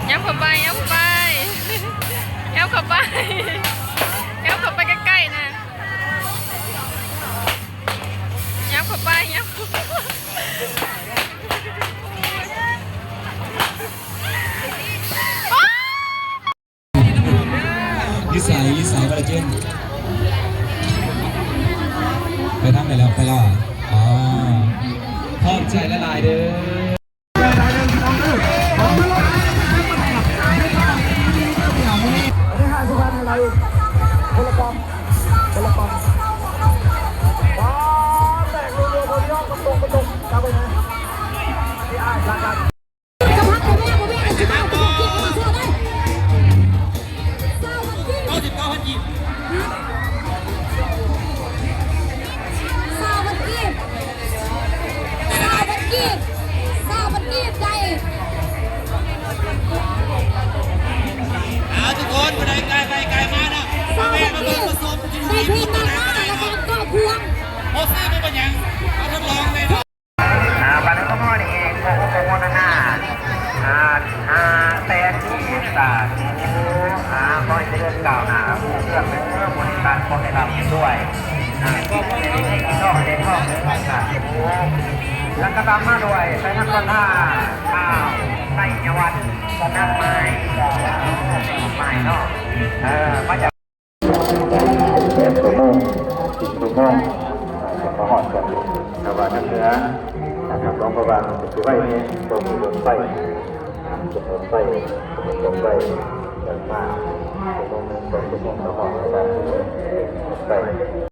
ຍັບເຂົ້າໄປ ຍັບເຂົ້າໄປ ຍັບເຂົ້າໄປ ຍັບເຂົ້າໄປໃກ້ໆນະ ຍັບເຂົ້າໄປ ຍັບ ຢູ່ໃສ ຢູ່ໃສ ບໍ່ໄດ້ກິນ ໄປທາງໃດແລ້ວ ໄປແລ້ວ ອໍ ຂອບໃຈຫຼາຍໆເດີ. ຊາວພັນກີບ ຊາວພັນກີບ ຊາວພັນກີບໄດ້ ເອົາທຸກຄົນ ຜູ້ໃດກາຍໄປກາຍມາເນາະ ຊາວພັນກີບ ໄດ້ເພງມາກໆ ແລ້ວກໍເກາະພວງ ບໍ່ຊື້ບໍ່ເປັນຫຍັງ ເອົາທົດລອງໄດ້ເນາະ. ອ່າ ບັດນີ້ກໍມອບໃຫ້ພວກໂອໂມນານາ ອ່າ ຫ້າແສນກີບ ສາທຸ ອ່າ ຂໍໃຫ້ຈະເລີນກ້າວໜ້າ ຮຸ່ງເຮືອງເດີ ບໍລິສັດຂໍໃຫ້ລ່ຳໃຫ້ລວຍ ອ່າ ຂໍໃຫ້ໄດ້ເງິນໄດ້ທອງ ໄດ້ທອງເດີ ສາທຸ ແລ້ວກໍຕາມມາດ້ວຍ ໄຊນະຄອນທາ ອ້າວ ໄຊຍະວັດ ສະໜັກໄມ້ ດອກໄມ້ເນາະ ເອີ ມາຈາກ ແປດໂມງ ສິບໂມງ ອ່າ ຈະມາຮອດກັນ ແຕ່ວ່າທາງເໜືອ ອ່າ ທາງຫຼວງພະບາງ ກໍຊິໄວແດ່ ບໍ່ມີລົດໄຟ ອ່າ ລົດໄຟ ລົດໄຟ ເດີນມາ ຊົ່ວໂມງໜຶ່ງ ສອງຊົ່ວໂມງ ກໍຮອດແລ້ວ ໄປ.